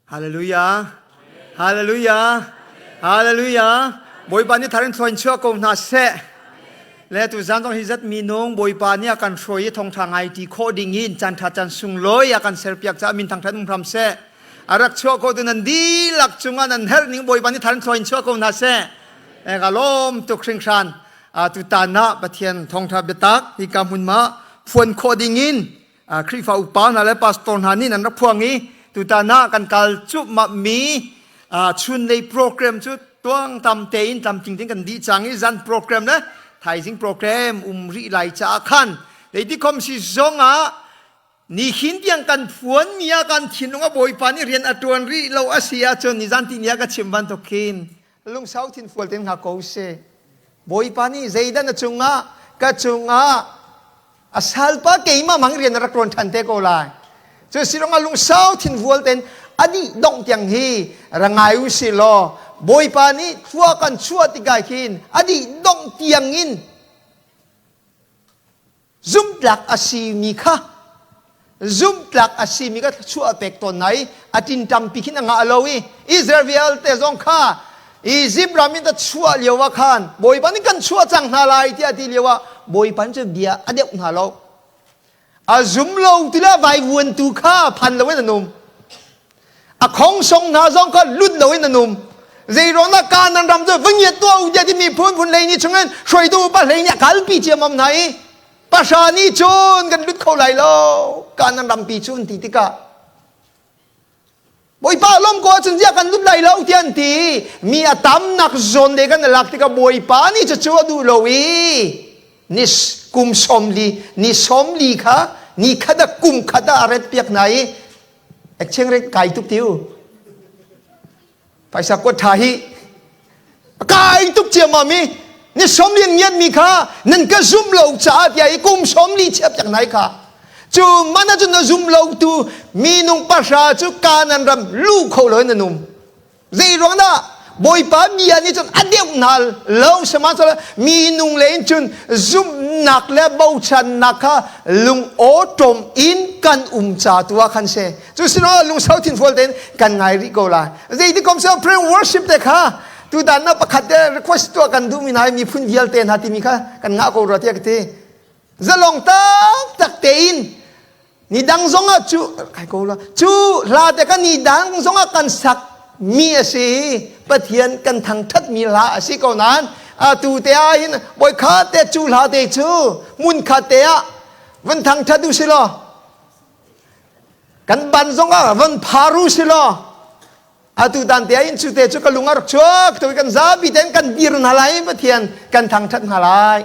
Hallelujah. Hallelujah. Hallelujah. Bawipa nih tharin thluain chuah ko hna seh. Le tu zan zong hi zat minung Bawipa nih a kan hruai i thawngtha ngai ti khawh ding in caan tha caan sunglawi a kan serpiak caah min thangthat um hram seh. A rak chuah ko tu nan dihlak cungah nan herh ning Bawipa nih tharin thluain chuah ko hna seh. E ka lawm tuk hringhran. Tu tan ah Pathian thawngtha biatak hi ka hmun ma phuan khawh ding in Khrihfa upa hna le pastor hna nih nan rak phuang i tutan ah kan kal cupmap mi chunlei program cu tuang tam tein tlamtling tein kan dih cang i zan program le thaizing program um rih lai caah khan leitikhom si zong ah nihin tiang kan phuan mi ah kan thinlung a bawipa nih rian a tuan rih lo a si ahcun nizan ti ni ah ka chim bantuk khin lungsau thinfual tein hngak ko sih bawipa nih zeidah na cungah ka cungah A salpa keimah mang rian a rak ṭuan ṭhan te ko lai. Cu si ruangah lungsau thinfual ten a dih dongh tiang hi ra ngai u si law Bawipa nih thlua kan chuah tikah hin a dih dongh tiang in zumhtlak a simi kha zumhtlak a simi kha thluachuah a pek tawn hna i a ṭinṭampi khin a ngah lo i Israel vialte zong kha Izipt ram in ta chuah lio ah khan Bawipa nih kan chuah cang hna lai tiah a ti lio ah Bawipa nih cun bia a deuh hna lo. A zum lo ti le vaivuantu kha phan loin an um. A khongsong hna zong kha lut loin an um. Zeiruangah Kanaan ram cu va ngiat tuah u tiah timi phunphun lei nih chungin hruaitu upa hlei nih a kalpi ciammam hna i pahra nih cun kan lut kho lai lo Kanaan rampi cu an ti tikah Bawipa lawm ko ahcun ziah kan lut lai lo tiah an ti. Mi a tamnak zawn le kan lak tikah Bawipa nih cucu a duh lo i ni kum 40 ni 40 kha ni khat ah kum khat ah a ret piak hna i exchange rate kai tuk tiu paisa kuat tha hi kai tuk ciammam i ni 40 an ngiat mi kha nan ka zum lo caah tiah i kum 40 chiap piak nai kha cu man ahcun na zum lo tu minung pahra cu Kanan ram lu kho lo in an um zei ruang dah Bawipa bia nih cun a deuh hna lo sihmanhsehlaw minung le in cun zumhnak le bochannak kha lung awṭawm in kan um ca tu ah khan si cu sinah lungsau thinfual tein kan ngai rih ko lai zeiti kom seh prayer worship te kha tutan na pakhat te request tuah kan duhmi hna miphun vialte hna timi kha kan ngah ko rua tiah ka ti zalong taktak tein ni dang zongah cu kai ko la cu hla te kan ni dang zongah kan sak mi a si pathian kan thangthat mi hla a si ko nain atu te ah hin boi kha te cu hla te cu mun kha te ah van thangthat u si law Kan ban zongah van phar u si law atu tan te in cu te cu ka lung a rak chuak tu kan zapi ten kan dir hna lai Pathian kan thangthat hna lai.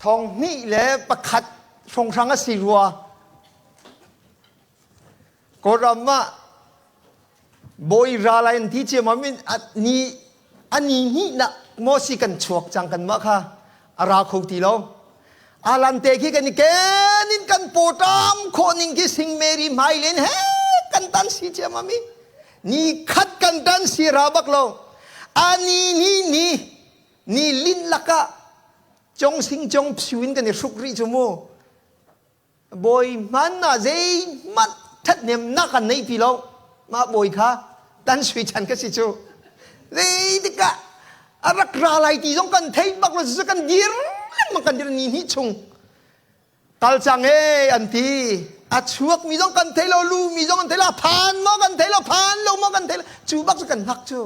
Thong hnih le pakhat hrawnghrang a si rua. Kawlram ah bawi ral ai an ti ciammam in ni a ni hnihnak maw si kan chuak cang kan mah kha a ra kho ti lo. Alan te khi kan i ken in kan pawṭam khawh ning khi Sing Mary hmai len he kan tan si ciammam i ni khat kan tan si ra bak lo. A ni ni ni ni lin lakah cong sing cong psiu in kan i hruk rih cu mu. Bawi hman ah zeihmanh ṭhathnemnak kan nei ti lo. Mah bawi kha tan sui chan ka si cu. Zeitikah a rak ra lai ti zong kan thei bak lo cu kan dir lengmang kan dir ni hnih chung. Kal cang e an ti. A chuak mi zong kan thei lo, lu mi zong kan thei lo, phan maw kan thei lo, phan lo maw kan thei lo. Cu bak cu kan hngak cu.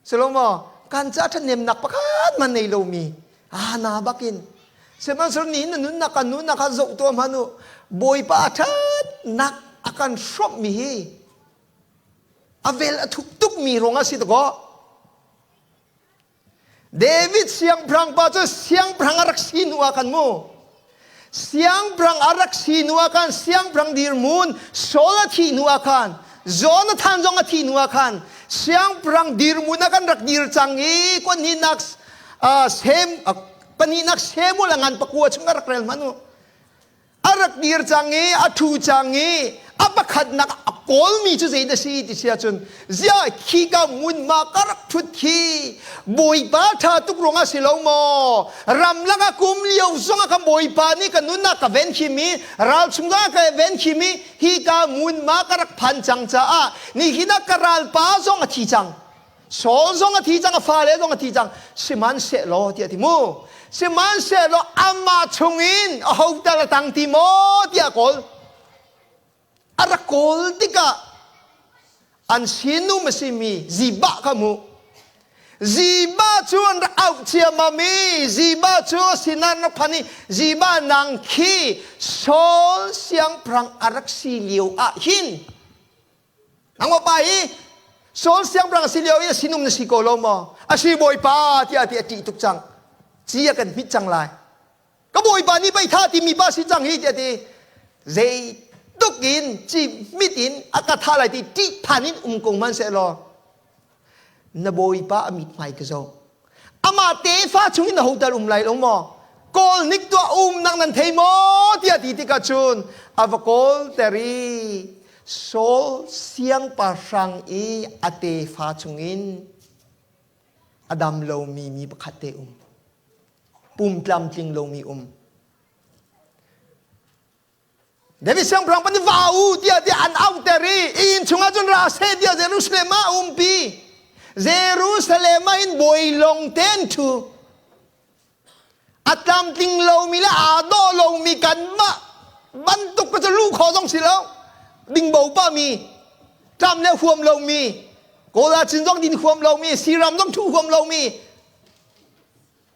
Salomo kan ca ṭhahnemnak pakhat man nei lomi na bakin sihmanhsehlaw ni na nunnak kan nunnak kha zoh tuah hmanh u Bawipa a ṭhatnak a kan hrawmhmi hi a vel a thuk tukmi ruang a si dakaw David siangpahrang pa cu siangpahrang a rak si hnu ah khan mu Siangpahrang a rak si hnu ah khan siangpahrang dirhmun Saul a thih hnu ah khan Jonathan zong a thih hnu ah khan siangpahrang dirhmun ah kan rak dir cang i kuanhihnak sem pahnihnak Samuel a ngan pakua chung a rak rel hmanh u. A rak dir cang i a ṭhu cang i a pakhatnak a kawlmi cu zei dah si ti si ahcun ziah khika hmunhma ka rak ṭhut khi Bawipa ṭha tuk ruangah si lo maw ramlak ah kum lio zongah ka Bawipa nih ka nunnak ka venhim i ral chung zongah ka venhim i hika hmunhma ka rak phan cang caah nihin ah ka ralpa zong a thi cang Saul zong a thi cang, a fale zong a thi cang. Sihmanhsehlaw tiah ti mu. Sihmanhsehlaw amah chungin aho tal a tang ti maw tiah kawl. A rak kawl tikah an sinum a simi Ziba kha hmuh. Ziba cu an rak auh ciammam i Ziba cu a sinah an rak phan i Ziba nang khi Saul siangpahrang a rak si lio ah hin Nangmah pa hi Saul siangpahrang si lio i a sinum na si ko lo maw? A si bawipa tiah ti a ṭih tuk cang. Ci a kan hmit cang lai. Ka bawipa nih pei tha timi pa si cang hi tiah ti. Zei tuk in ci mit in a ka tha lai ti ṭih phan in um ko hmanhsehlaw na bawipa a mithmai ka zoh. Amah tefa chung in aho tal um lai lo maw? Kawl nik tuah umnak nan thei maw? tiah ti tikah cun a va kawl ter i Saul siangpahrang i a tefa chungin a dam lomi mi pakhat te um. Pum tlamtling lomi um. David siangpahrang pa nih va u tiah tiah an auhter i inn chungah cun ra seh tiah Jerusalem ah a umpi. Jerusalem ah in bawi lawng te an ṭhu. A tlamtling lomi le aa dawh lomi kanmah bantuk ka cu luh khawh zong si lo. Dingbo pahmi, tlam le huam lomi, Kawl ah cin zong din huam lomi, Siram zong ṭhu huam lomi,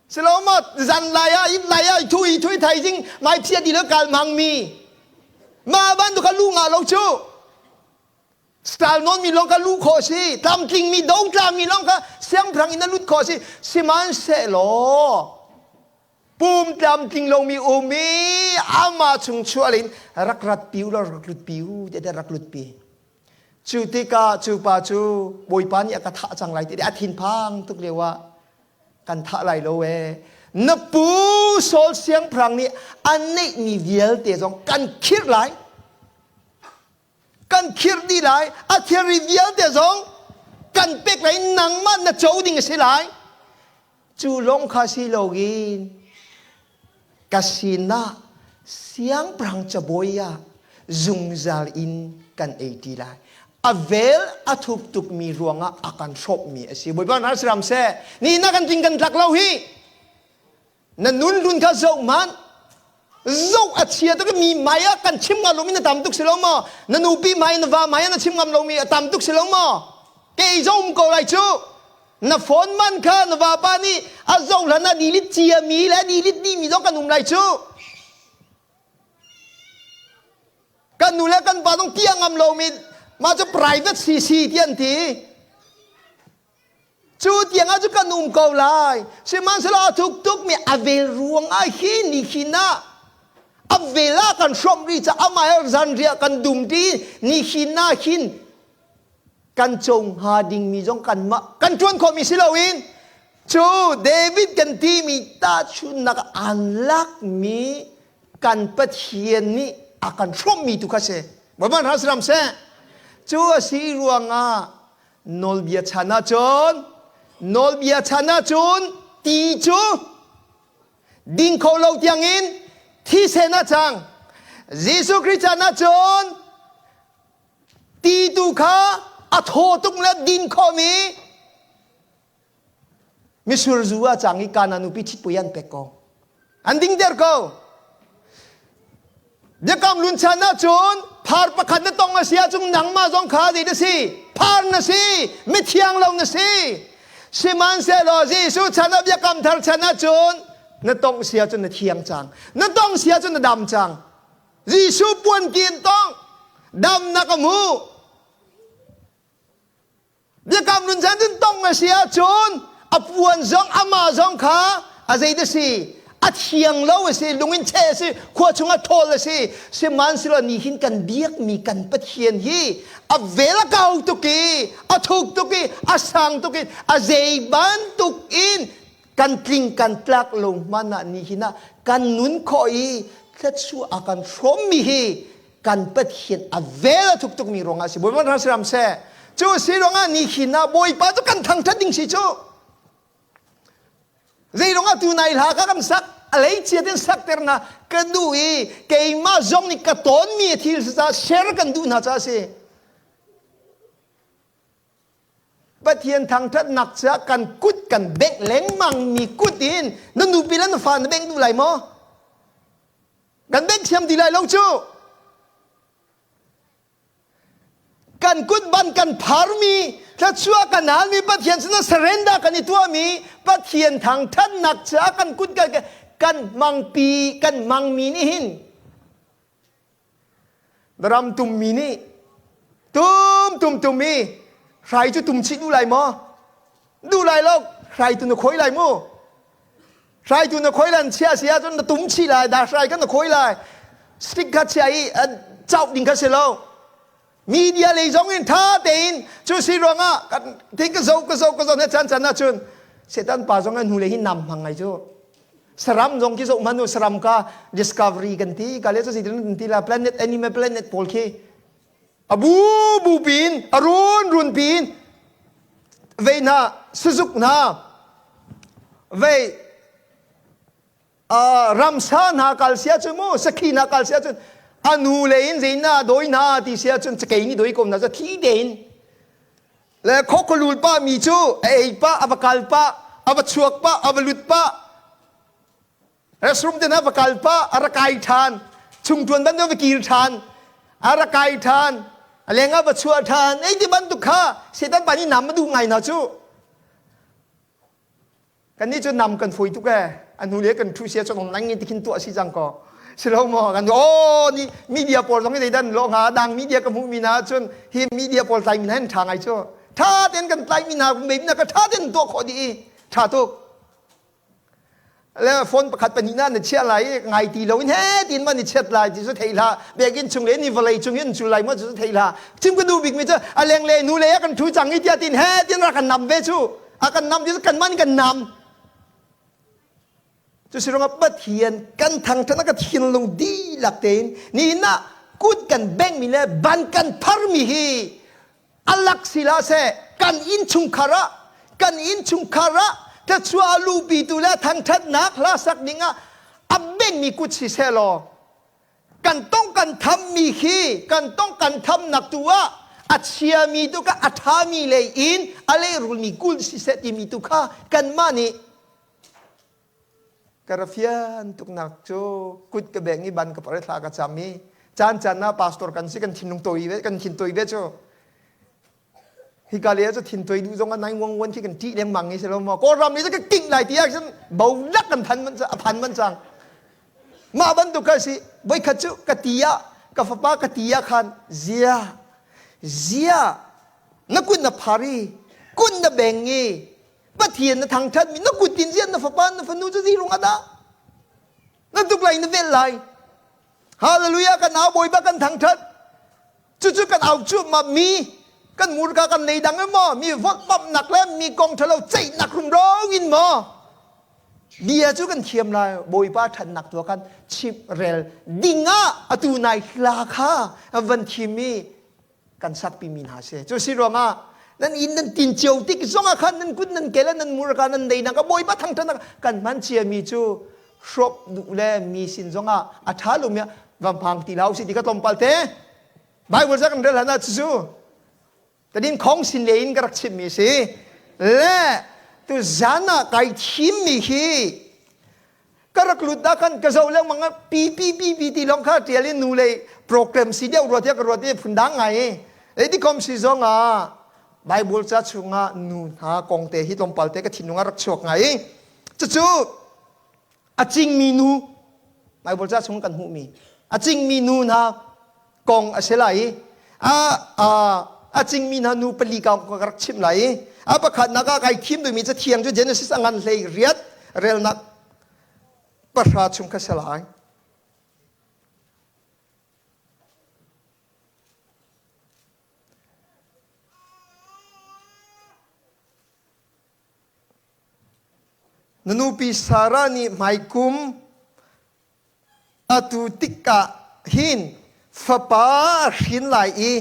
Silo ma zan lai ah it lai ah thu i thui thai ding mai phia di lo kal mang mi ma ban tu kha lu nga lo chu style non mi long kha lu kho si tlamtling mi do tla mi long kha siangpahrang in na lut kho si sihmanhsehlaw pum tlamtling lo mi um i ama chung chuah in rak rat piu lo rak lut piu te rak lut pi Cu tikah cu pa cu Bawipa nih a ka thah cang lai ti a thinphang tuk lio ah kan thah lai lo ee. Na pu Saul siangpahrang nih a neihmi vialte zong kan khirh lai. Kan khirh dih lai. A thilri vialte zong kan pek lai. Nangmah na co ding a si lai. Cu lawng kha si loin ka sinah siangpahrang cabuai ah zungzal in kan ei ṭi lai. A vel a thuk tukmi ruangah a kan hrawhmi a si. Bawipa hna siram seh. Ni na kan tling kan tlak lo hi. Na nun hlun kha zoh hmanh. Zoh a chia tuk mi mai ah kan chim ngam lomi na tam tuk si lo maw? Na nupi mai na va mai ah na chim ngam lomi a tam tuk si lo maw? Kei zong um ko lai cu. Na phone man kha na vapa nih a zoh hlan ah delete ciami le delete dihmi zong kan um lai cu. Kan nu le kan pa zong tia ngam lomi mah cu private CC ti an ti. Cu tiangah cu kan um ko lai. Sihmanhsehlaw a thuk tukmi a vel ruangah hi ni hin ah a vel ah kan hrawmh rih caah amah he zanriah kan dum ṭi ni hin ah hin kan co hnga dingmi zong kanmah kan ṭuan khawhmi si loin cu David kan timi tahchunhnak aan lakmi kan Pathian nih a kan hrawmhmi tu kha si. Bawipa hna siram seh. Cu a si ruangah nawlbia chan ahcun nawlbia chan ahcun ti cu ding kho lo tiangin thisen a cang. Jesuh Khrih chan ahcun ti tu kha a thaw tuk le din khomi misur zu a cang i kana nupi ṭhitpui an pek ko an dingter ko biakam lun chan ahcun phar pakhat na tong a si ahcun nangmah zong kha zei na si phar na si mithiang lo na si sihmanhsehlaw Jesuh chan ah biakam thar chan ahcun na tongh si ahcun na thiang cang na tong si ahcun na dam cang Jesuh puan kin tong damnak a hmu. Biakam nun chan cun tong a si ahcun a puan zong amah zong kha a zei da si a thiang lo a si lungin cheh a si khua chungah ṭhawl a si sihmanhsehlaw ni hin kan biakmi kan Pathian hi a vel a kau tuk i a thuk tuk i a sang tuk i a zei bantuk in kan tling kan tlak lo hmanh ah nihin ah kan nun khawh i thluachuah a kan hrawmmi hi kan Pathian a vel a thuk tukmi ruangah si Bawipa ram siram seh cu si ruangah nihin ah Bawipa cu kan thangṭhat ding si cu zei ruangah tu nai hla ka kan sak a lei chia tin sak ter na ka duh i keimah zong nih ka tawnmi thil ca share kan duh hna ca si Pathian thangṭhatnak caah kan kut kan bengh lengmang mi kut in na nupi le na fa na bengh duh lai maw? Kan bengh thiam ti lai lo cu. Kan kut ban kan pharmi, thluachuah kan halmi Pathian sinah surrender kan i tuahmi Pathian thangṭhatnak caah kan kut kan kan mangpi kan mangmi nih hin Ram tummi nih tum tum tum i hrai cu tum chih duh lai maw? Duh lai lo, hrai tu na khoi lai mu. Hrai tu na khoi lan chia si ahcun na tum chih lai, dah hrai kan na khoi lai. Stick kha chia i chauh ding kha si lo. Media lei zong in tha tein cu si ruangah kan thing ka zo ka zo ka zo na chan chan ahcun Satan pa zong an hnu le hi nam hmang ngai cu. Saram zong khi zoh hmanh u saram ka discovery kan ti ka le cu zeitin kan ti la planet animal planet pawl khi a bu bu pin a run run pin vei hna sazuk hna vei ramsa hna kal sia cun mu sakhi hna kal sia cun a nu le in zei na doi hna ti sia cun cakei nih doi kom na cu thi tein Le khawkhualul pa mi cu a ei pah, a va kal pah, a va chuak pah, a va lut pah. Restroom te hna va kal pah, a ra kai ṭhan. Chungṭuan bantuk va kir ṭhan. A ra kai ṭhan. A leng ah va chuah ṭhan. Ei ti bantuk kha Satan pa nih nam a duh ngai hna cu. Kannih cu nam kan fawi tuk ee. A hnu le kan ṭhu sia cu nang in tikhin tuah si cang ko. Si lo maw kan oh ni media pawl zong hi zeidan lo hnga dang media ka hmuh mi na cun hi media pawl tlai mi na hin ṭha ngai cu. Ṭha tein kan tlai mi na mei na ka ṭha tein tuah khawh dih i ṭha tuk. Le phone pakhat pahnih na na chiah lai i ngai ti lo in he tin ma ni chiat lai ti cu thei hlah biakinn chung le ni vawlei cung in cul lai ma cu thei hlah chim ka duh bik mi cu a leng le nu le kan ṭhu cang i tiah tin he tin ra kan nam ve cu a kan nam ti kan man kan nam cu si ruangah Pathian kan thangthat ka thinlung dihlak tein nihin ah kut kan bengh mi le ban kan phar mi hi alak si la seh kan innchungkhar ah kan innchungkhar ah thluachuah a luhpi tu le thangthatnak hla sak ding ah a bengh mi kut si seh law Kan tong kan thammi khi kan tong kan thamnak tu ah a chiami tu kha a ṭhami lei in a lehrulmi kul siseh timi tu kha kanmah nih ka ra fian tuknak cu kut ka beng i ban ka pare thla ka cam i caan caan ah pastor kan si kan thinlung toi ve kan thin toi ve cu Hika le cu thin toi duh zong ah 911 khi kan ṭih lengmang i si lo maw Kawlram nih ka king lai ti ah cun bo lak kan phan man a phan man cang mah bantuk kha si voikhat cu ka ti ah ka fapa ka ti ah khan zia zia na kun na phar i kun na beng i. Pathian na thangṭhat mi na kut in zian na fapa na fanu cu zirung ah dah na tuk lai na vel lai. Hallelujah kan au Bawipa kan thangṭhat. Cucu kan au cuahmah mi kan murka kan lei dang maw mi volhpamh nak le mi kong ṭhalo ceihnak rumro in maw bia cu kan thiam lai Bawipa ṭhatnak tu kan chimh rel dingah atu nai hla kha van thim i kan sakpi mi hna si. Cu si ruangah nan inn nan tin cio tik zongah khan nan kut nan ke le nan murka nan nei nak Bawipa thangṭhatnak kan hman cia mi cu hrawp duh le mi sin zongah a ṭha lomi van phang ti hlah usih ti ka tlawmpal te. Bible ca kan rel hlan ah cucu tadin khong sin le in ka rak chimmi si. Le tu zan ah kai thimmi hi ka rak lut ah khan ka zoh lengmang ah pi pi pi pi ti lawng kha tial in nu lei program si deuh rua tiah ka ruat i phundang ngai i ti kom si zong ah Bible ca chungah nu hna kong te hi tlawmpal te ka thinlung ah rak chuak ngai i cucu a cingmi nu Bible ca chung kan hmuhmi a cingmi nu hna kong a si lai i a a a cingmi hna nu pali ka ka rak chimh lai i a pakhatnak ah kai thim duhmi cathiang cu Genesis a ngan hlei riat relnak pahra chung kha si lai. Na nupi Sarah nih hmaikum Atu tikah hin fapa a hrin lai i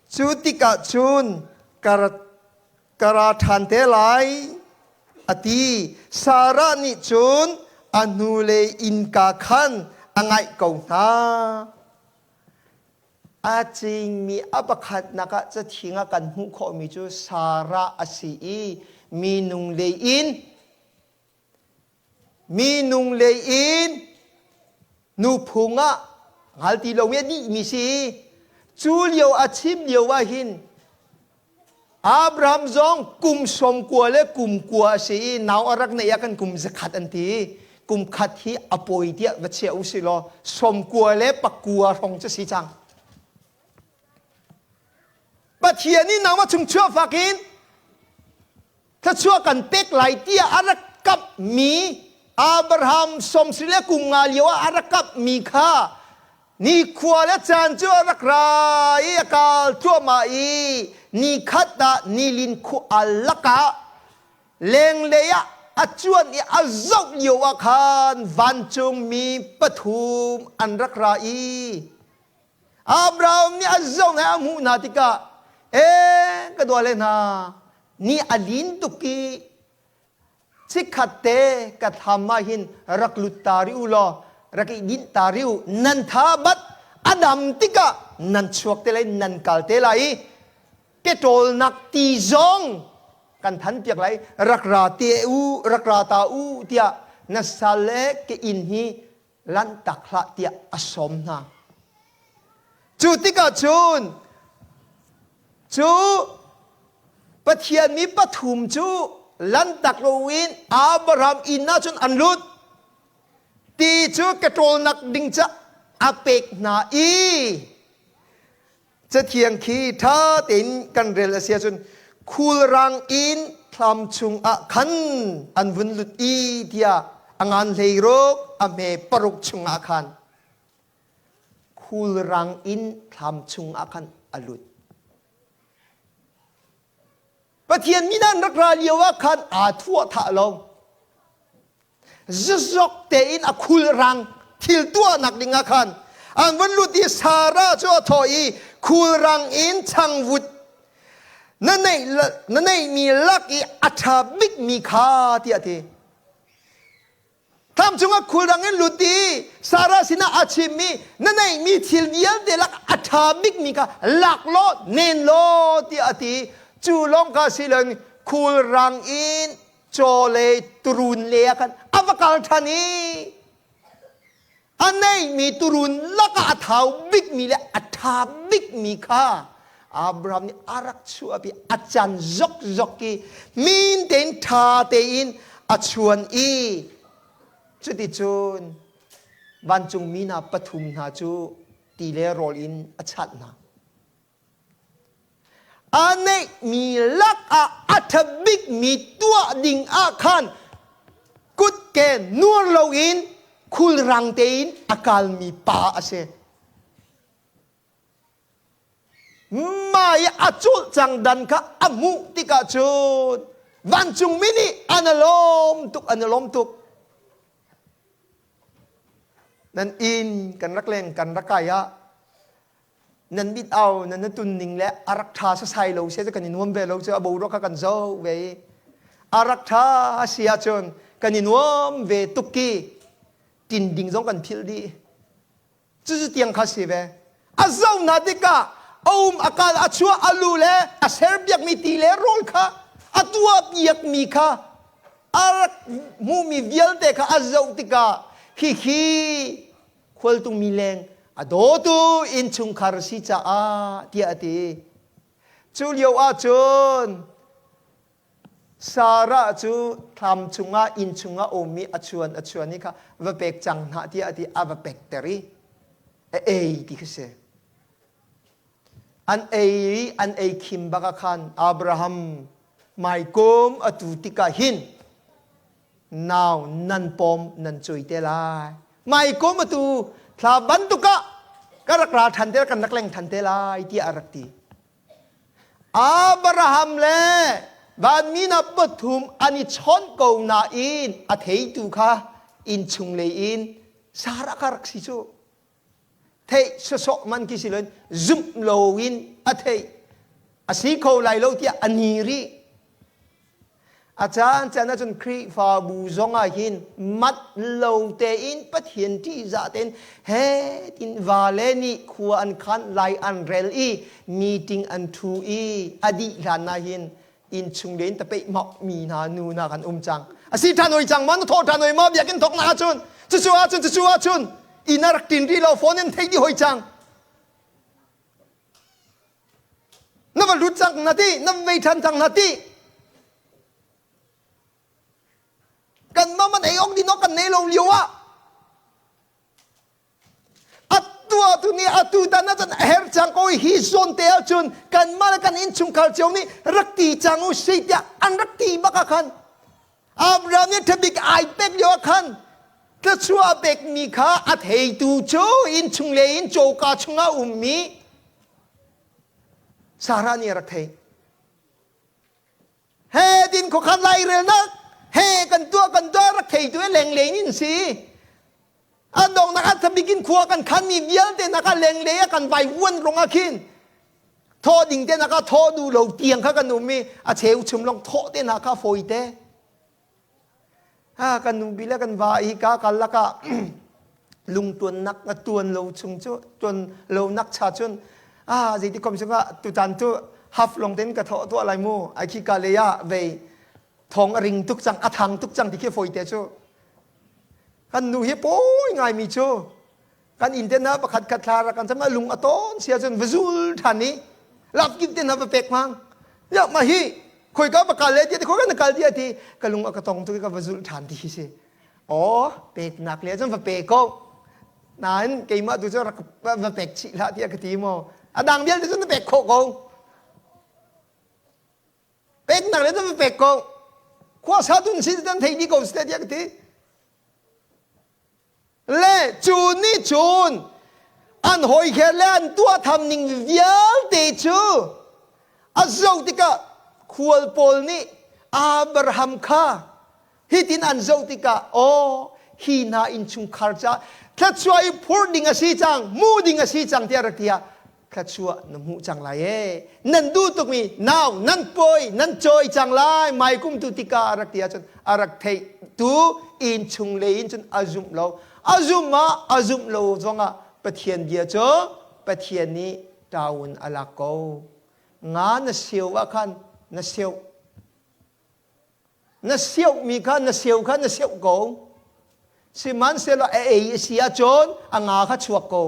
cu tikah cun ka ra ṭhan te lai, a ti. Sarah nih cun a hnulei innka khan a ngaih ko hna. A cingmi a pakhatnak ah cathiang ah kan hmuh khawhmi cu Sarah a si i minung lei in Minung lei in nuphung ah hngal ti lomi a dihmi si. Cu lio a chim lio ah hin Abraham zong kum 90 le kum kua a si i nau a rak neih ah kan kum 100 an ti. Kum khat hi a pawi tiah va chia u si law 99 hrawng cu si cang. Pathian nih nangmah chung chuah fak in thluachuah kan pek lai tiah a rak kamhmi Abraham sawmsarih le kum nga lio ah a rak kamhmi kha nikhua le caan cu a rak ra i a kal thluahmah i nikhat ah nilin khua al lakah lenglei ah a cuan i a zoh lio ah khan vancungmi pathum an rak ra i Abraham nih a zoh hna i a hmuh hna tikah ee ka dua le hna ni a lin tuk i chikkhat te ka thlam ah hin rak lut ta rih u law rak i dinh ta rih u nan tha bat a dam tikah nan chuak te lai nan kal te lai i keṭawlnak ti zong kan than piak lai rak ra te u rak ra ta u tiah na sal le ke inn hi lanhtak hlah tiah a sawm hna. Cu tikah cun cu Pathian mi pathum cu lanhtak loin Abraham inn ah cun an lut. Ti cu ka ṭawlnak ding ca a pek hna i Cathiang khi ṭha tein kan rel a si ahcun khulrang in thlam chungah khan an vun lut i tiah a ngan hleiruk a hme paruk chungah khan khulrang in thlam chungah khan a lut. Pathian min an rak ra lio ah khan aa thuah thah lo. Zizok tein a khulrang thil tuahnak ding ah khan an vun lut i Sarah cu a thawh i khulrang in changvut na neihmi lak i a ṭha bikmi kha tiah a ti. Thlam cungah khulrang in lut i Sarah sinah a chimmi na neihmi thil vialte lak a ṭha bikmi kha lak law nen law tiah a ti. Cu lawng kha si loin khulrang in caw le turun le ah khan a va kal ṭhan i a neihmi turun lakah a thau bikmi le a ṭha bikmi kha Abraham nih a rak chuahpi a can zokzok i min tein ṭha tein a chuan i cuticun vancungmi hna pathum hna cu ti le rawl in a chanh hna. A neihmi lakah a ṭha bikmi tuah ding ah khan kutke nuar loin khulrang tein a kalmi pa a si. Mah i a culh cang dan kha a hmuh tikah cun vancungmi nih an i lawm tuk, an i lawm tuk. Nan inn kan rak leng kan rak kai ah nan mit au nan na tun ning le a rak ṭha sasai lo se kan i nuam ve lo cu a boruak kha kan zoh ve i a rak ṭha a si ahcun kan i nuam ve tuk ki tin ding zong kan philh dih. Cucu tiang kha si ve. A zoh hna tikah a um a kal a chuah a lu le a serpiakmi ti le rawl kha a tuahpiakmi kha a rak hmuhmi vialte kha a zoh tikah hihi khualtungmi leng a dawtu innchungkhar si caah tiah a ti. Cu lio ahcun Sarah cu thlam chungah inn chungah a ummi a chuan a chuan i kha va pek cang hna tiah a ti a va pekter i a ei ti kha si. An ei i an ei khim bak ah khan Abraham maikum atu tikah hin nau nan pawm nan cui te lai. Maikum atu thla bantuk ah ka rak ra ṭhan te kan rak leng ṭhan te lai tiah a rak ti. Abraham le vanmi hna pathum an i chawnh ko nain a theitu kha innchung lei in Sarah kha rak si cu. Theih sawsawh man khi si loin zumh loin a theih. A si kho lai lo tiah a ni rih. A caan caan ahcun Khrihfabu zongah hin mat lo tein Pathian ṭihzah tein he tin vale nih khua an khan lai an rel i meeting an ṭhu i a dih hlan ah hin innchung len tapeih mi hna nu hna kan um cang. A si ṭhan oi cang ma na thawh ṭhan oi ma biakinn thawk nak ahcun cucu ahcun cucu ahcun inn a rak ṭin rih lo phone in theih dih hoi cang. Na va lut cang na ti na vei ṭhan cang na ti kan mah man ei awk din awk kan nei lo lio ah atu tu nih atu tan ahcun a her cang ko hi zawn te ahcun kanmah le kan innchungkhar cio nih rak ti cang u si tiah an rak ti bak ah khan Abraham nih ṭhabik ai pek lio ah khan thluachuah a pekmi kha a theitu cu innchung le in cawka chungah ummi Sarah nih a rak theih. He din khuakhan lairelnak he kan tuah kan tuah rak theitu he lengleng in si. An dongnak ah thabik in khua kan khanmi vialte nak ah lenglei ah kan vai vuan rong ah khin thawh ding te nak ah thawh duh lo tiang kha kan um i a cheu chum long thawh te na kha fawi te. Ha kan nu bi le kan va i ka kal lakah lungtuannak na tuan lo chung cu tuan lo nak cha cun ah zeiti kom sungah tutan cu half long ten ka thawh tuah lai mu ai khi ka le ah vei thong a ring tuk cang a thang tuk cang ti khi foi te cu kan nu hi pawi ngai mi cu kan inn te na pakhat khat thla rak kan chama lung a ton sia cun va zul than i lak kip te na va pek mang ya ma hi khoi ka va kal le ti khoi ka na kal ti ti ka lung a ka tong tu ka va zul than ti hi si aw peknak le cun va pe ko nain keimah tu cu rak va pek chih hlah tiah ka ti maw a dang vialte cun na pek khawh ko peknak le cun va pek ko khua sa tun si tan thei di ko si tiah ka ti Le cu nih cun an hawiher le an tuah tham ning vialte cu a zoh tikah khual pawl nih Abraham kha hitin an zoh tikah aw hi hna innchungkhar ca thluachuah i phurh ding a si cang mu ding a si cang tiah rak ti ah thluachuah na hmuh cang lai e nan duh tukmi nau nan pawi nan cawi cang lai mai kum tu tikah a rak ti ahcun a rak theih tu inn chung lei in cun a zumh lo a zumh ah a zumh lo zongah Pathian bia cu Pathian nih ṭaun a lak ko nga na sio ah khan na sio Na siohmi kha na sio kha na sioh ko. Sihmanhsehlaw a ei a si ahcun a nga kha chuak ko.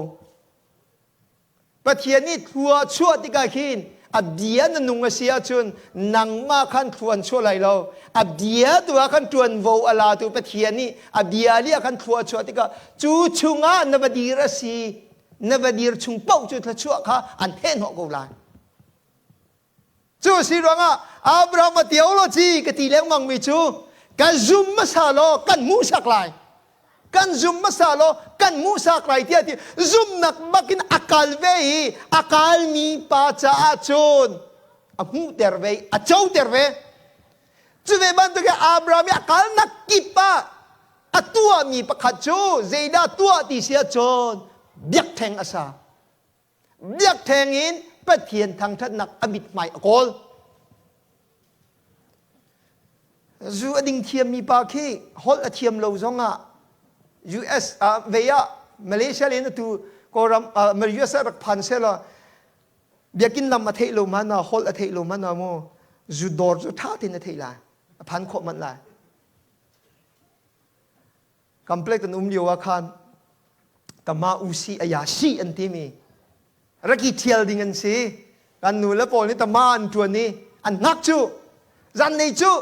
Pathian nih thlua chuah tikah hin a bia na nung a si ahcun nangmah khan thlua an chuah lai lo. A bia tu ah khan ṭuanvo a latu Pathian nih a bia li ah khan thlua chuah tikah cu chungah na va dir a si na va dir chung paoh cu thluachuah kha an thehhnawh ko lai. Cu a si ruangah Abraham a theology ka ti lengmang mi cu kan zum hmasa law kan hmuhsak lai. Kan zum hmasa law kan hmuhsak lai tiah ti zumnak bakin a kal ve i a kalmi pa caah cun a hmuhter ve a coter ve. Cu ve bantuk in Abraham i a kalnak kip ah a tuahmi pakhat cu zeidah tuah ti si ahcun biakṭheng a sa. Biakṭheng in Pathian thangṭhatnak a mithmai a kawl. Zu a ding thiammi pa khi holh a thiam lo zongah US ah vei ah Malaysia len atu Kawlram US ah rak phan selaw biakinn lam a theih lo man ah holh a theih lo man ah mu zu dawr cu ṭha tein a theih lai a phan khawh manh lai. Complex kan um lio ah khan kama usi aya si an timi raki thial ding an si kan nu le pawl nih tama an tuan i an hngak cu zan nei cu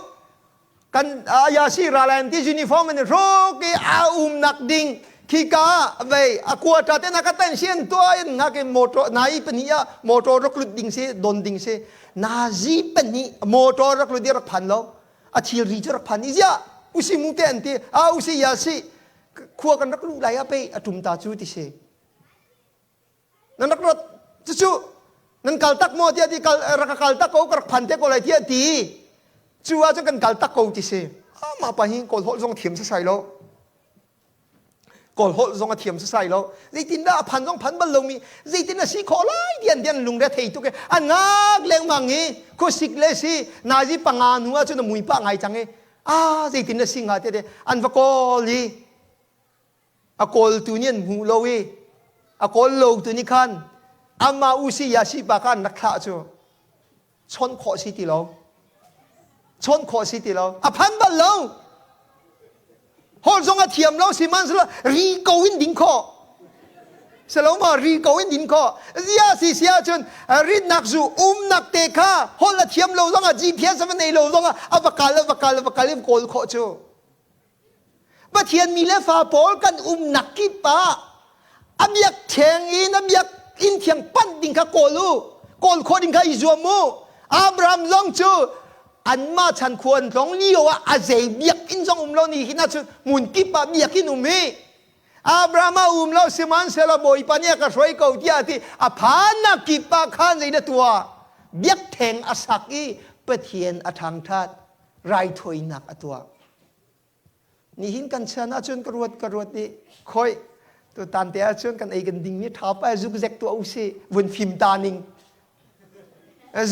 kan aya si ralai an ti uniform an i hruk i a umnak ding khika vei a quarter te na ka tan sian tua in ngak in motor nai pahnih ah motor rak lut ding si don ding si nazi pahnih motor rak lut rak phan lo a thilri cu rak phan i ziah usi mu te an ti a usi ya si khua kan rak luh lai ah pei a tum ta cu ti si nan rak rat cucu nan kal tak maw tiah ti kal rak kal tak ko ka rak phan te ko lai tiah ti cu ah cun kan kal tak ko ti si mah pa hi kawl holh zong thiam sasai lo Kawl holh zong a thiam sasai lo. Zeitindah a phan zong phan bal lomi zeitin a si khawh lai ti an an lungre thei tuk i a ngak lengmang i khuasik le si nazi panga hnu ah cun a mui pah ngai cang i a zeitin a si hnga te an va kawl i a kawltu nih an hmuh lo i a kawl lo tu nih khan amah usi yasi pa kha an rak thlah cu chawnh khawh si ti lo chawnh khawh si ti lo a phan bal lo holh zong a thiam lo sihmanhsehlaw ri ko in ding khawh selo ma ri ko in din khawh zia si si ahcun ritnak zu umnak te kha holh a thiam lo zong ah GPS a va nei lo zong ah a va kal a va kal a va kal in kawl khawh cu Pathian mi le fa pawl kan umnak kip ah a biak theng in a biak inn thiang panh ding kha kawl u kawl khawh ding kha i zuam u Abraham zong cu anmah chan khua an tlong lio ah a zei biakinn zong um lo ni hin ahcun hmun kip ah biakinn um hi Abraham a um lo sihmanhsehlaw Bawipa nih a ka hruai ko tiah a ti a phannak kip ah khan zei na tuah biakṭheng a sak i Pathian a ṭhangṭhat raithawinak a tuah Nihin kan chan ahcun ka ruat ka ruat i khoi tutan te ahcun kan ei kan ding mi ṭha pa zukzek tuah usih vun fim ta ning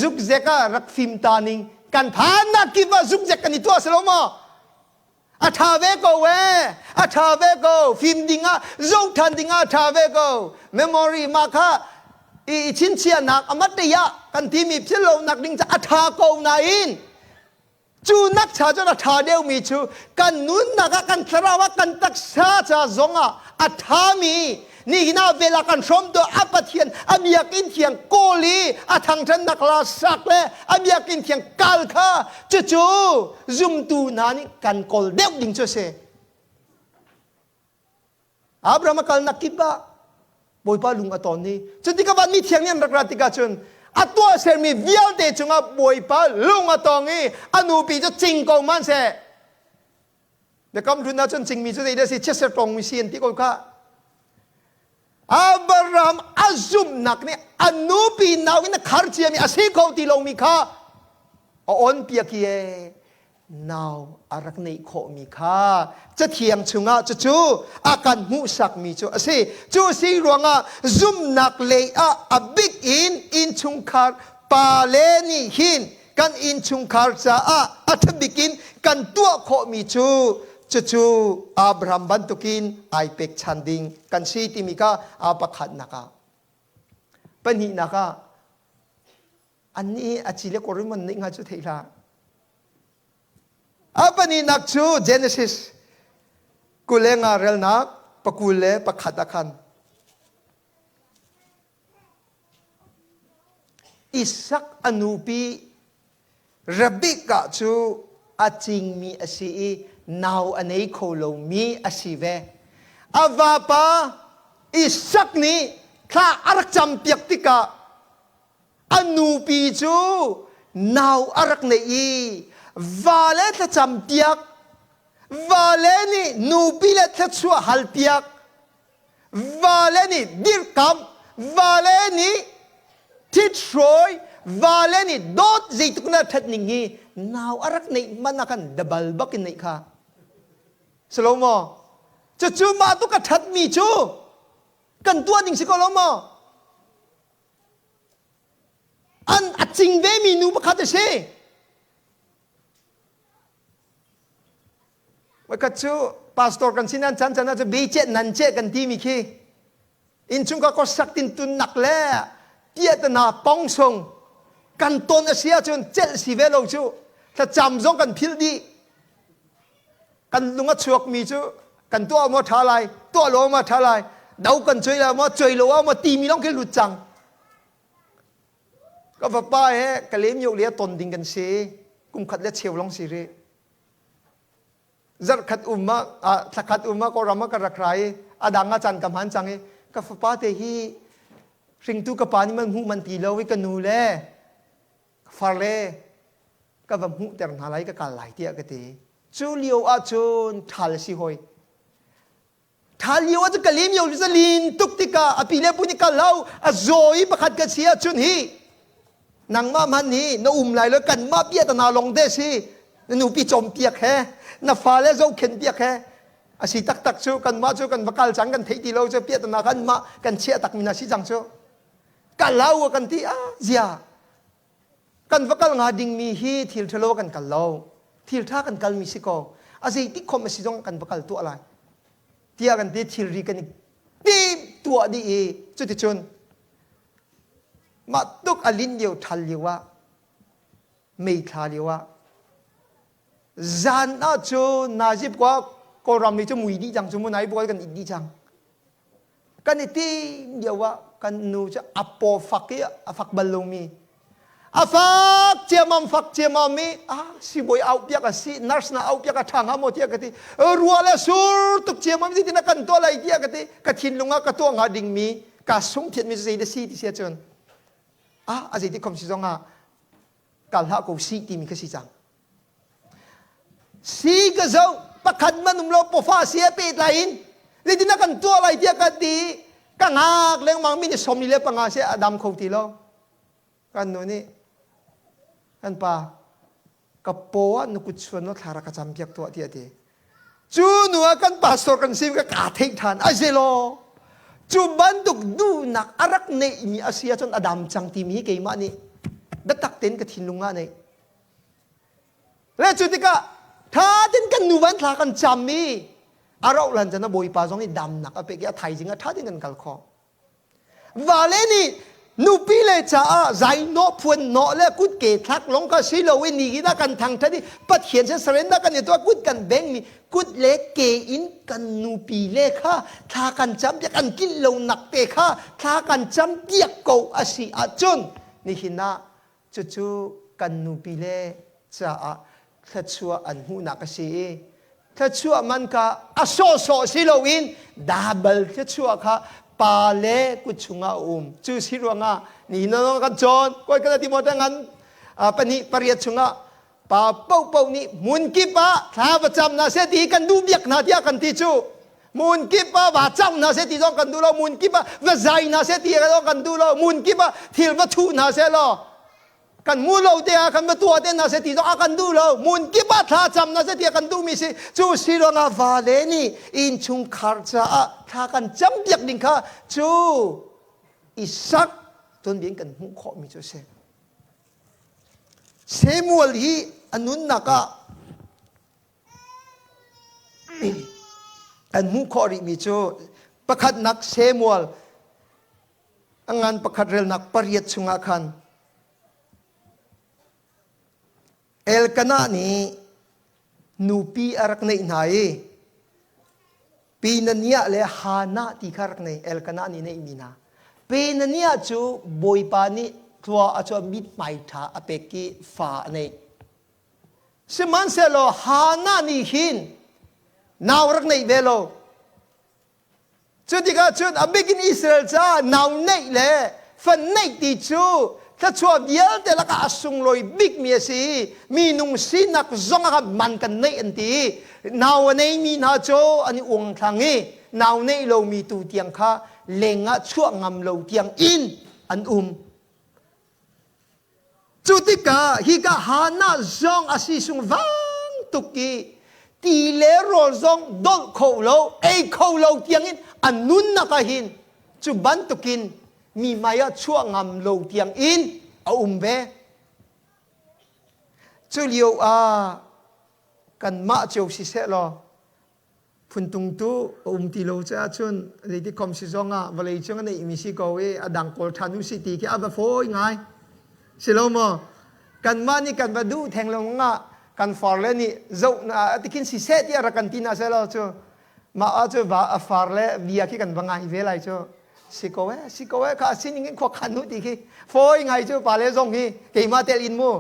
zukzek ah rak fim ta ning kan phannak kip ah zukzek kan i tuah si lo maw a ṭha ve ko e a ṭha ve ko fim ding ah zoh ṭhan ding ah a ṭha ve ko memory mah kha i chinchiahnak amat te ah kan timi philhlonak ding ca a ṭha ko nain Cu nak cha cun a ṭha deuhmi cu kan nunnak ah kan thlarau ah kan taksa ca zongah a ṭhami nihin ah vel ah kan hrawm tu a Pathian a biakinn thiang kawl i a thangṭhatnak la sak le a biakinn thiang kal kha cucu zumtu hna nih kan kawl deuh ding cu a si. Abraham a kalnak kip ah Bawipa lung a ton i cuti ka vanmi thiang nih an rak rat tikah cun a tuah sermi vialte cungah Bawipa lung a tong i a nupi cu cing ko hmanhseh biakam hlun ah cun cingmi cu zeidah si chiatser tongmi si an ti ko kha Abraham a zumhnak nih a nupi nau in a khar ciami a si kho ti lomi kha a on piak i nau a rak neih khawhmi kha cathiang chungah cucu a kan hmuhsakmi cu a si cu si ruangah zumhnak lei ah a bik in innchungkhar pale nih hin kan innchungkhar caah a ṭhabik in kan tuah khawhmi cu cucu Abraham bantukin ai pekchan ding kan si timi kha a pakhatnak ah pahnihnak ah Annih a ci le kor in man nih hnga cu theih hlah. A pahnihnak cu Genesis 25 relnak 21 ah khan Isak a nupi Rebekah cu a cingmi a si i nau a nei kho lomi a si ve. A vapa Isak nih thla a rak campiak tikah A nupi cu Nau a rak neih i vale thlacam piak, vale nih nupi le thluachuah hal piak, vale nih dirkamh, vale nih thithrawi, vale nih dawt zeitluk na ṭhat ning hi nau a rak neih hmanh ah khan dabal bak in neih kha. Si lo maw? Cucu mah tuk a ṭhatmi cu kan tuah ding si ko lo maw? An a cing vemi nu pakhat a si. Voikhat cu pastor kan sin an chan chan ah cu be ceh nan ceh kan timi khi innchung ka kosak tin tun nak le piahtana pong sung kan ton a si ahcun celh si ve lo cu thlacam zong kan philh dih. Kan lung a chuakmi cu kan tuah maw ṭha lai, tuah lo maw ṭha lai, do kan cuai lai maw, cuai lo maw timi lawng khi lut cang. Ka vapa he ka lem yo le ton ding kan si. Kum khat le cheu long si rih. Zarh khat um ah thla khat um ah Kawlram ah ka rak ra i a dang ah caan ka hman cang i ka fapa te hi hringtu ka pa nih man hmuh man ti lo i ka nu le ka far le ka va hmuhter hna lai ka kal lai tiah ka ti. Cu lio ah cun ṭhal si hoi. Ṭhal lio ah cun ka lim yo lin tuk tikah a pi le pu nih kal lo a zaw i pakhat ka si ahcun hi nangmah hmanh hi na um lai lo kanmah piahtana lawng te si na nupi cawmpiak he na fale zohkhenh piak he a si taktak cu kanmah cu kan va kal cang kan theih ti lo cu piahtana kanmah kan chiah tak mi na si cang cu kal lo kan ti ah zia kan va kal nga dingmi hi thil ṭhalo kan kal lo thil ṭha kan kalmi si ko a zeitik khom a si zong kan va kal tuah lai tiah kan ti. Thilri kan i tim tuah dih i cuticun mah tuk a lin lio ṭhal lio ah mei thla lio ah zan ah cun Najib kwa Kawlram mi cu mui dih cang cu mu nai bual kan it dih cang. Kan i tim lio ah kan nu cu a paw fak i a fak bal lomi a fak ciamam fak ciamam i ah sibawi au piak a si, nurse na au piak a ṭha hnga maw tiah ka ti. Ruah le sur tuk ciamam zeitin a kan tuah lai tiah ka ti. Ka thinlung ah ka tuah hnga dingmi ka sung thiatmi cu zei dah si ti si ahcun ah a zeiti khom si zong ah kal hlah ko si timi kha si cang. Si ka zoh pakhat man um lo pawfa si a pehtlai in zeitin a kan tuah lai tiah ka ti. Ka ngak lengmang mi ni 45 si a dam kho ti lo. Kan nu nih kan pa ka paw ah na kut chuan law thla rak ka cam piak tuah tiah ti. Cu nu ah kan pastor kan sim ka kaa theih than a zelaw cu bantuk duhnak a rak neihmi a si ahcun a dam cang timi hi keimah nih biatak tein ka thinlung ah neih le cu tikah tha tein kan nu van thla kan cam i a rauh hlan chan a Bawipa zong i damnak a pek i a thaizing ah tha tein kan kal khawh. Vale nih nupi le caah zai nawh phuan nawh le kut ke thlak lawng kha si lo i nihin ah kan thangṭhat i Pathian sin surrender kan i tuah kut kan beng mi kut le ke in kan nupi le kha thla kan cam piak an kilh lo nak te kha thla kan cam piak ko a si ahcun nihin ah cucu kan nupi le caah thluachuah an hmuhnak a si i thluachuah man kha a sawhsawh si loin double thluachuah kha pa le kut chungah a um. Cu si ruangah nihin kan cawn koi kan ti maw ngan pahnih pariat chungah pa paohpaoh nih hmun kip ah thla va cam hna seh ti kan duh biak hna tiah kan ti cu. Hmun kip ah va cam hna seh ti zong kan duh lo, hmun kip ah va zai hna seh ti zong kan duh lo, hmun kip ah thil va thuh hna seh law kan mu lo te ah kan va tuah te hna seh ti zong a kan duh lo. Hmun kip ah thla cam hna seh ti a kan duhmi si. Cu si ruangah vale nih innchungkhar caah thla kan cam piak ding kha cu Isak tuanbia in kan hmuh khawhmi cu a si. Samuel hi a nunnak ah kan hmuh khawh rihmi cu pakhatnak Samuel a ngan pakhat relnak pariat chungah khan Elkanah nih nupi a rak neih hna i Penaniah le Hannah ti kha rak nei. Elkanah nih neihmi hna. Penaniah cu Bawipa nih tlua a chuah mithmai ṭha a pek i fa a neih. Sihmanhsehlaw Hannah nih hin nau rak neih ve lo. Cu tikah cun a bik in Israel caah nau neih le fa neih ti cu Thluachuah vialte lakah a sunglawi bikmi a si. Minung sinak zong ah man kan neih an ti. Nau a neimi hna cu an i uangthlang i nau neih lomi tu tiang kha leng ah chuah ngam lo tiang in an um. Cu tikah hika Hannah zong a si sung vang tuk i ti le rawl zong dolh kho lo, ei kho lo tiangin a nunnak ah hin cu bantukin mi hmai ah chuah ngam lo tiangin a um ve. Cu lio ah kanmah cio siseh law Phuntungtu a um ti lo caah cun zeiti kom si zong ah vawlei cung a neihmi si ko i a dang kawl ṭhan u si ti khi a va fawi ngai. Si lo maw? Kanmah nih kan va duh theng lo ah kan far le nih zoh na tikhin siseh tiah rak kan ti na seh lo cu mah ah cu va a far le bia khi kan va ngai ve lai cu si ko eh si ko eh kha sining in khua khan u ti khi fawi ngai cu pa le zong hi keimah tel in mu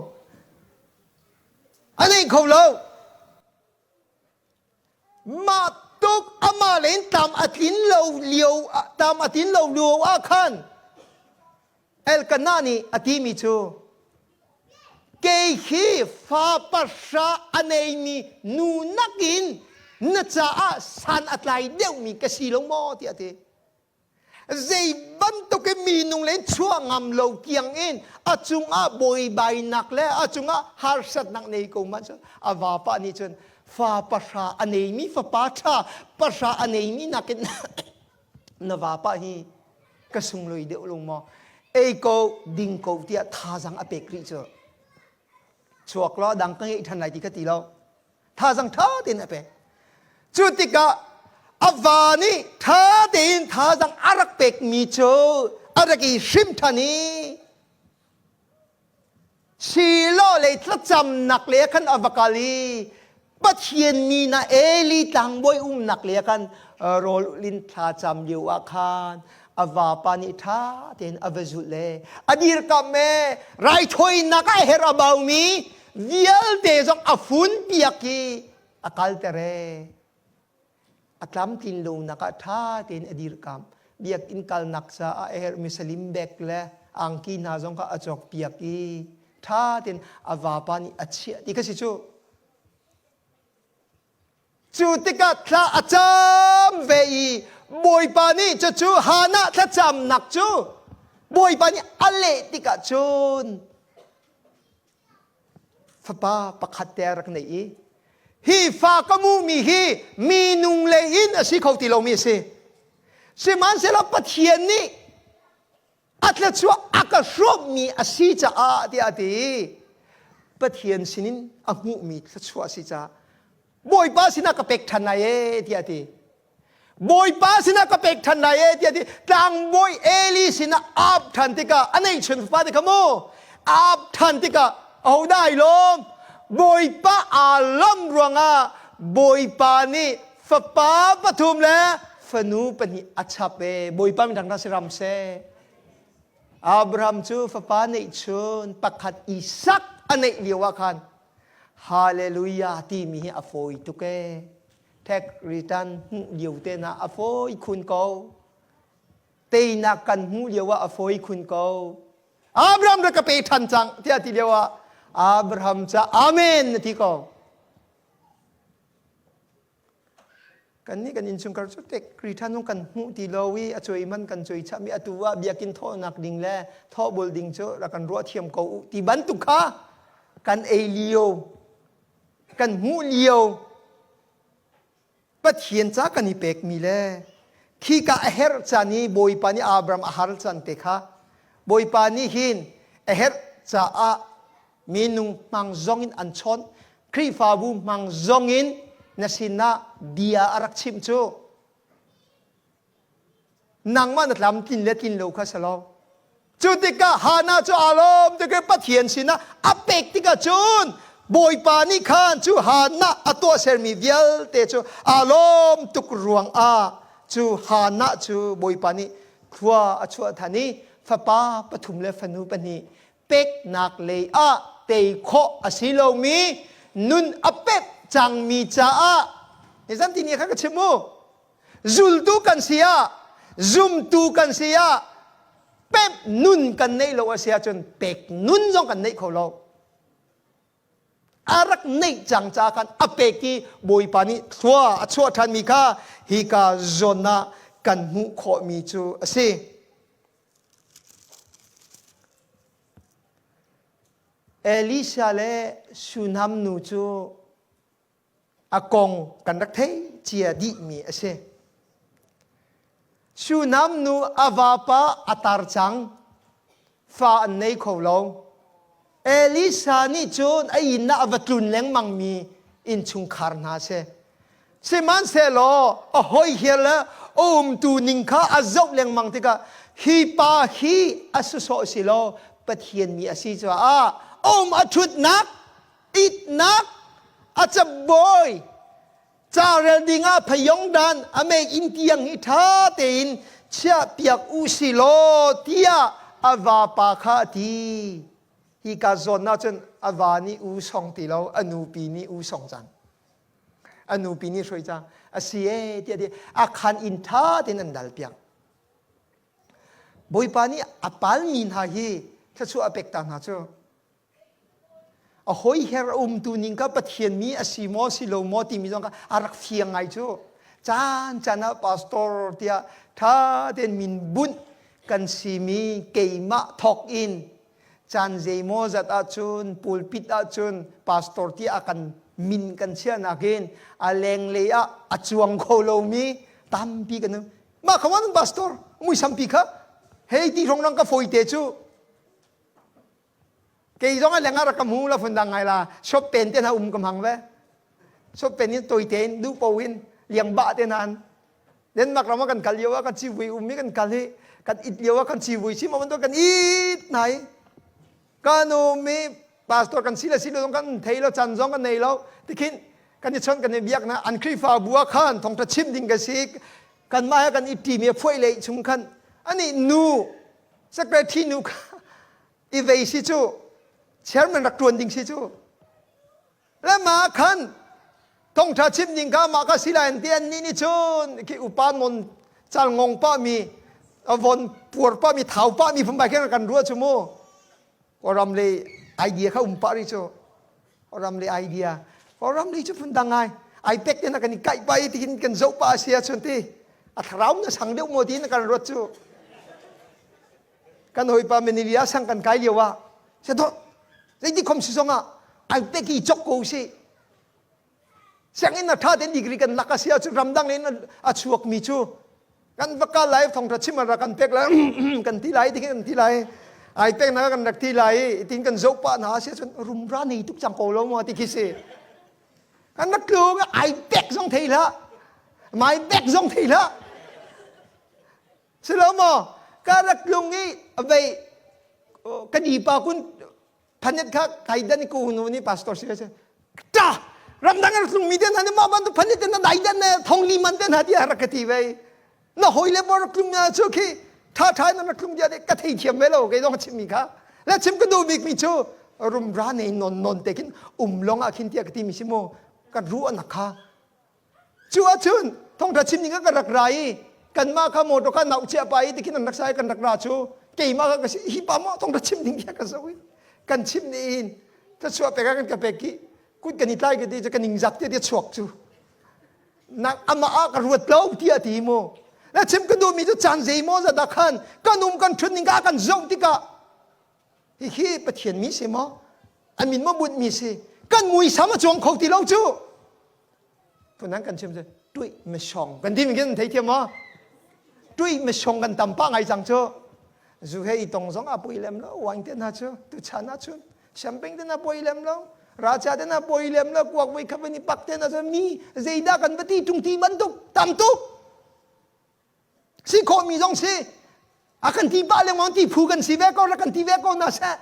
a nei kho lo Mah tuk amah len tam a tlin lo lio tam a tlin lo lio ah khan Elkanah nih a timi cu kei hi fa pahra a neimi nu nakin na caah san a tlai deuhmi ka si lo maw tiah a ti. Zei bantuk in minung len chuah ngam lo tiang in a cungah buaibainak le a cungah harsatnak nei ko ma cun a vapa nih cun fa pahra a neimi fapa ṭha pahra a neimi nakin na vapa hi ka sunglawi deuh lo maw ei ko ding ko tiah thazang a pek rih cu chuak law dang ka ngeih ṭhan lai ti ka ti lo thazang ṭha tein a pek cu tikah a va nih ṭha tein thazang a rak pekmi cu a rak i hrim ṭhan i Shiloh lei thlacamnak le khan a va kal i Pathian mi na Eli tlangbawi umnak le khan rawl in thlacam lio ah khan a vapa nih ṭha tein a va zulh le a dirkamh e raithawinak ah her a baumi vialte zong a fun piak i a kalter e a tlamtlin lonak ah ṭha tein a dirkamh biakinn kalnak caah a herhmi salim bek le angki hna zong kha a cawk piak i ṭha tein a vapa nih a chiah ti kha si cu Cu tikah thla a cam ve i Bawipa nih cucu Hannah thlacamnak cu Bawipa nih a leh tikah cun fapa pakhat te a rak neih i hi fa ka mumi hi minung lei in a si kho ti lomi a si. Sihmanhsehlaw Pathian nih a thluachuah a ka hrawmmi a si caah tiah a ti. Pathian sinin a hmuhmi thluachuah a si caah Bawipa sinah ka pek ṭhan lai ee tiah a ti. Bawipa sinah ka pek ṭhan lai ee tiah a ti. Tlangbawi Eli sinah ap ṭhan tikah a neihchun fapa te kha mu ap ṭhan tikah ahodah ai lawm? Bawipa aa lawmh ruangah Bawipa nih fapa pathum le fanu pahnih a chap e bawipa min thangtha si ram seh Abraham cu fapa neihchun pakhat Isak a neih lio ah khan Hallelujah timi hi a fawi tuk e tax return hmuh lio te na a fawi khun ko teinak kan hmuh lio ah a fawi khun ko Abraham rak ka pe ṭhan cang tiah ti lio ah Abraham ca amen na ti ko Kannih kan innchungkhar cu tek ṭhan zong kan hmuh ti lo i a cuai man kan cuai chahmi atu ah biakinn thawhnak ding le thawhbul ding cu rak kan ruah thiam ko u ti bantuk kha kan ei lio kan hmuh lio Pathian ca kan i pekmi le khika a herh caan i Bawipa nih Abraham a har caan te kha Bawipa nih hin a herh caah minung hmang zong in an chawnh Khrihfabu hmang zong in na sinah bia a rak chimh cu nangmah na tlamtlin le tlin lo kha si lo cu tikah Hannah cu aa lawm tik Pathian sinah a pek tikah cun Bawipa nih khan cu Hannah a tuahsermi vialte cu aa lawm tuk ruangah cu Hannah cu Bawipa nih khua a chuah than i fapa pathum le fanu pahnih peknak lei ah tei khawh a si lomi nun a pek cangmi caah nizan ti ni kha ka chim mu zultu kan si ah zumtu kan si ah. Pemh nun kan neih lo a si ahcun pek nun zong kan neih kho lo. A rak neih cang ca khan a pek i Bawipa nih thlua a chuah ṭhanmi kha hika zawn ah kan hmuh khawhmi cu a si. Elisha le Shunam nu cu a kong kan rak theih cia dihmi a si. Shunam nu a vapa a tar cang, fa an nei kho lo. Elisha nih cun a inn ah a va tlun lengmangmi innchungkhar hna a si. Sihmanhsehlaw a hawiher le a umtu ning kha a zoh lengmang tikah hi pa hi a sawsawh si lo Pathian mi a si caah um a ṭhutnak itnak a cabawi carel dingah phayongdan a mei inn tiang hi ṭha tein chiahpiak u si law tiah a vapa kha a ti. Hika zawn ah cun a va nih u song ti lo a nupi nih u song cang. A nupi nih hruai cang. A si ee tiah ti a khan inn ṭha tein an dal piak. Bawipa nih a palmi hna hi thluachuah a pek ta hna cu. A hawiher a umtu ning kha Pathian mi a si maw si lo maw timi zong kha a rak fiang ngai cu. Caan caan ah pastor tiah ṭha tein min bunh kan simi keimah thawk in caan zeimaw zat ahcun pulpit ahcun pastor tiah a kan min kan chiahnak in a lenglei ah a cuang kho lomi tampi kan um. Mah kha wan pastor muisampi kha hei ti rong rang ka fawi te cu Kei zong a leng ah rak ka hmu la phun dang ngai la shop pen te hna um ka hmang ve. Shop pen in toi tein duh po in liang ba te nan. Denmark ram ah kan kal lio ah kan civui um i kan kal hi kan it lio ah kan civui si ma bantuk kan it nai. Kan um i pastor kan si le si lo zong kan thei lo chan zong kan nei lo tikhin kan i chon kan i biak na an Khrihfabu ah khan thongtha chim ding ka si kan mah he kan i ṭimi a phuai lei chung khan ani nu secretary nu kha i vei si cu chairman rak ṭuan ding si cu le mah khan thongṭha chim ding kha mah kha si lai an ti an nih nih cun khi upa non cal ngong pa mi von puar pa mi thau pa mi phun bai khin kan ruah chu mu ram le idea kha um pa ri cu ram le idea ram le cu phun dang ngai ai pek te na kan i kaih pa i tihin kan zoh pa sia chun ti a thlarau na sang deuh mo ti na kan ruat cu Kan hawipa Menilia sang kan kai lio ah seto zeiti khom si zong ah ai pek i chok ko si. Sianginn a tha ten degree kan lak a si ahcun ramdang in a chuak mi cu kan va kal lai thongtha chim ra kan pek lai kan ti lai ti kan ti lai ai pek na kan rak ti lai tin kan zoh pa na si ahcun rumra nei tuk cang ko lo ma ti khi si kan rak tlung ai pek zong thei hlah mai bek zong thei hlah Si lo maw? Ka rak tlung i vei ka ni pa kun phanet kha kai dan ku nu ni pastor si se ta ramdang rak tlung mi den han ma ban tu phanet na dai dan na thong li man den ha ti rak ka ti vei na hoi le bo rak tlung na chu khi tha tha na rak tlung dia de ka thei thiam ve lo ke dong chim mi kha le chim ka du bik mi chu rum ra nei non non te khin um long a khin tia ka ti mi si mo ka ru an kha Cu ahcun thawngṭha chim ding ah ka rak ra i kanmah kha motor kha nauh chia pa i tikhin an rak sa i kan rak ra cu keimah kha ka si hi pa maw thawngṭha chim ding tiah ka zoh i kan chim nih in thluachuah pek ah kan ka pek i kut kan i tlai ka ti cu ka ningzak tiah ti chuak cu nak amah ah ka ruat lo tiah ti mu na chim ka duhmi cu caan zeimaw zat ah khan kan um kan ṭhut ning ka kan zoh tikah Hihi Pathian mi si maw? A min maw bunh mi si? Kan muisam a cuang kho ti lo cu. Tunan kan chim cu tuih misong kan ti mi kan thei thiam maw? Tuih misong kan tam pa ngai cang cu. Zu he i tong zong a pui lem lo, wine te hna cu tu chan ah cun champagne te na pui lem lo, racha te na pui lem lo, kuak voi kha van i pak te na cu mi zeidah kan va ti tung ti bantuk tam tuk. Si khawhmi zong si a kan ti pah lengmang ti phu kan si ve ko rak kan ti ve ko na seh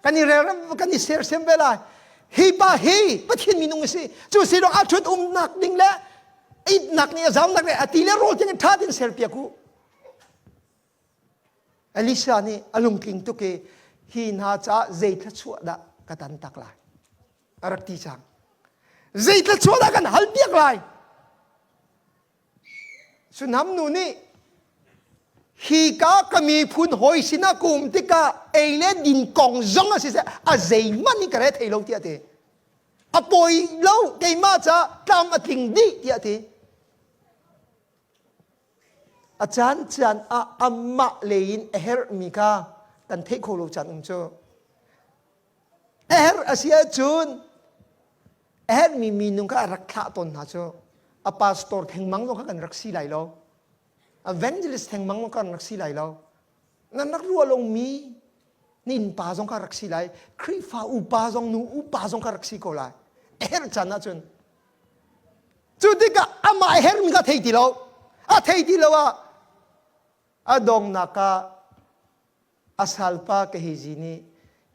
kan i rel kan i sersiam ve lai hi pa hi pathian minung a si cu si lo a thut umnak ding le itnak nih a zamnak le a ti le rawl tiang tha tin ser piak u Elisha nih a lungtling tuk i hi hna caah zei thluachuah dah ka tan tak lai a rak ti cang zei thluachuah dah kan hal piak lai Sunam nu nih Hi ka ka miphun hawi sinah ka um tikah ei le din kong zong a siseh a zeihmanh in ka re thei lo tiah a ti. A pawi lo keimah ca tlam a tling dih tiah a ti. A caan caan ah amah lei in a herhmi kha kan theih kho lo caan um cu. A herh a si ahcun a herhmi minung kha a rak thlah tawn hna cu. A pastor thengmang zong kha kan rak si lai lo. Evangelist thengmang zong kan rak si lai lo. Nan rak ruah lomi na innpa zong kha rak si lai. Khrihfa upa zong nu upa zong kha rak si ko lai. A herh caan ahcun. Cu tikah amah a herhmi kha thei ti lo. A thei ti lo ah a donghnak ah a salpa Gehazi nih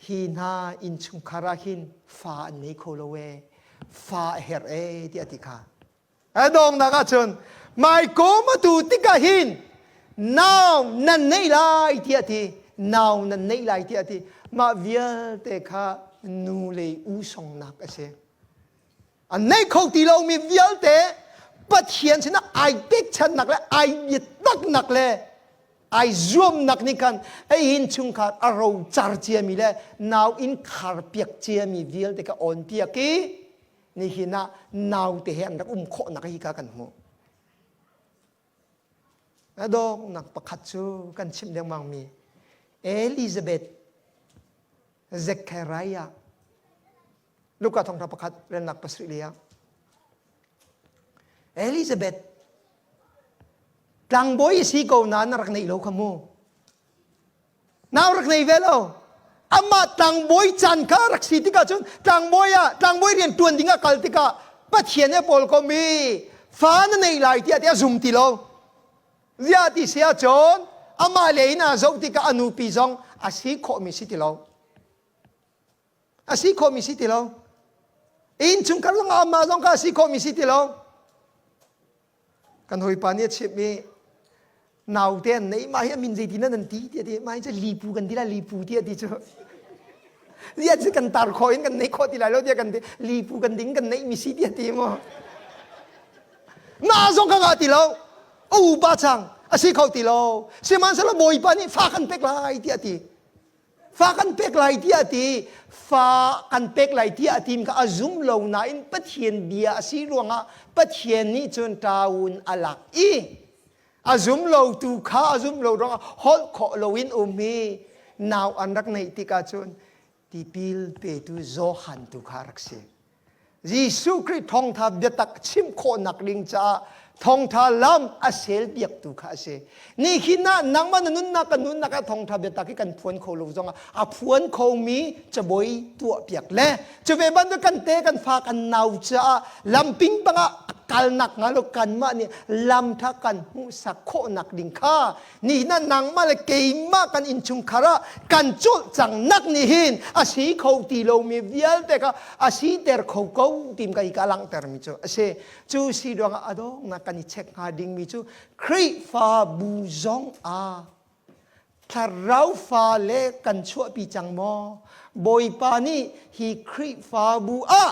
hi hna innchungkhar ah hin fa an nei kho lo ee fa a herh ee tiah a ti kha. A donghnak ahcun maikom atu tikah hin nau nan neih lai tiah ti nau nan neih lai tiah ti mah vialte kha nu le u songnak a si an nei kho ti lomi vialte Pathian sinah ai pekchannak le ai biataknak le ai zuamnak nih khan ei in chungkhar a rocar ciami le nau in khar piak ciami vialte kha on piak i nihin ah naute he an rak um khawhnak hi kha kan hmuh. A donghnak pakhat cu kan chimh lengmangmi Elizabeth Zechariah Luka thawngṭha pakhat relnak pasarih lei ah Elizabeth tlangbawi si ko nain a rak neih lo kha mu nau rak nei ve lo amah tlangbawi caan kha rak si tikah cun tlangbawi ah tlangbawi rian ṭuan ding ah kal tikah Pathian he pawl ko mi fa na nei lai tiah tiah zum ti lo ziah ti si ahcun amah le in aa zoh tikah a nupi zong a si khawhmi si ti lo a si khawhmi si ti lo innchungkhar zong amah zong kha a si khawhmi si ti lo kan hawipa nih a chimh i naute an nei mah hi a min zeitin nan ti tiah ti mah hi cu lipu kan ti lai lipu tiah ti cu zia cu kan tar khawh in kan nei khawh ti lai lo tiah kan ti lipu kan ding kan neih mi si tiah ti mu na zong ka ngah ti lo upa chang a si kho ti lo sihmanhsehlaw bawipa nih fa kan pek lai tiah ti Fa kan pek lai tiah a ti. Fa kan pek lai tiah a tim kha a zum lo nain Pathian bia a si ruangah Pathian nih cun ṭaun a lak i a zum lo tu kha a zum lo ruangah holh khawh loin um i nau an rak neih tikah cun tipil petu Johan tu kha a rak si. Jesuh Khrih thawngtha biatak chim khawhnak ding caah thawngtha lam a sel biaktu kha a si. Nihin ah nangmah na nunnak ka nunnak ah thawngtha biatak hi kan phuan kho lo zongah a phuan khomi cabuai tuah piak le cu ve bantuk kan te kan fa kan nau caah lamping bangah kalnak hnga lo kanmah nih lamtha kan hmuhsak khawhnak ding kha Nihin ah nangmah le keimah kan innchungkhar ah kan cawlcanghnak nih hin a si kho ti lomi vialte kha a siter kho ko tim ka i ka langhtermi cu a si. Cu si ruangah a donghnak kan i check hnga dingmi cu Khrihfabu zong ah thlarau fale kan chuahpi cang maw? Bawipa nih hi Khrihfabu ah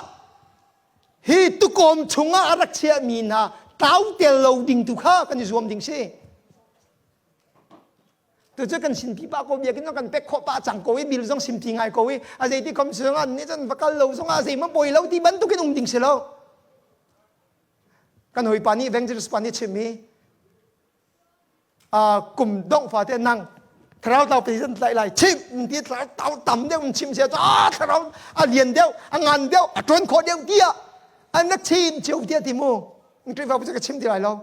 hi tukawm chungah a rak chiahmi hna tlau tel lo ding tu kha kan i zuam ding si. Tu cu kan sinpi pah ko biakinn zong kan pek khawh pah cang ko i bil zong simpi ngai ko i a zeiti kom si zong an nih cun va kal lo zong ah zeihmanh pawi lo ti bantukin um ding si lo. Kan hawipa nih evangelist pa nih chim i kum dongh fate nang thlarau tau pe zan tlai lai chim ti thlarau tau tam deuh in chim sia a thlarau a lian deuh a ngan deuh a ṭuan khawh deuh tiah an rak chim cio tiah ti mu Khrihfa cu ka chim ti lai lo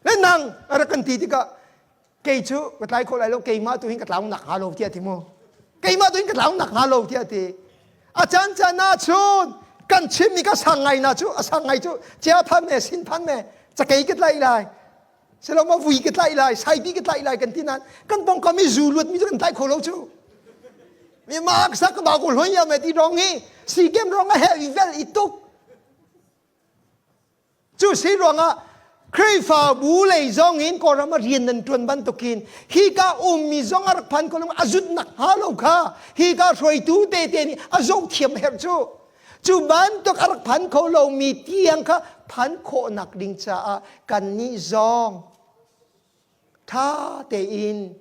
le nang a rak kan ti tikah kei cu ka tlai khawh lai lo keimah tu hin ka tlau nak hnga lo tiah ti mu keimah tu hin ka tlau nak hnga lo tiah ti a caan caan ah cun kan chimmi ka sang ngai na cu a sang ngai cu chia phan me sin phan me cakei ka tlai lai Siloma vui ka tlaih lai, saipi ka tlaih lai kan ti nain kan pawngkam i zu luat mi cu kan tlai kho lo cu. Mi mak sak ka ba ko hloi ya me ti rong hi si kem rong a hel i vel i tuk. Cu si ruangah Khrihfabu lei zong in Kawlram ah rian nan ṭuan bantukin hi ka ummi zong a rak phan ko lo a zut nak hnga lo kha hi ka hruaitu tete nih a zoh thiam herh cu. Cu bantuk a rak phan kho lomi tiang kha phan khawhnak ding caah kannih zong. Tha tein.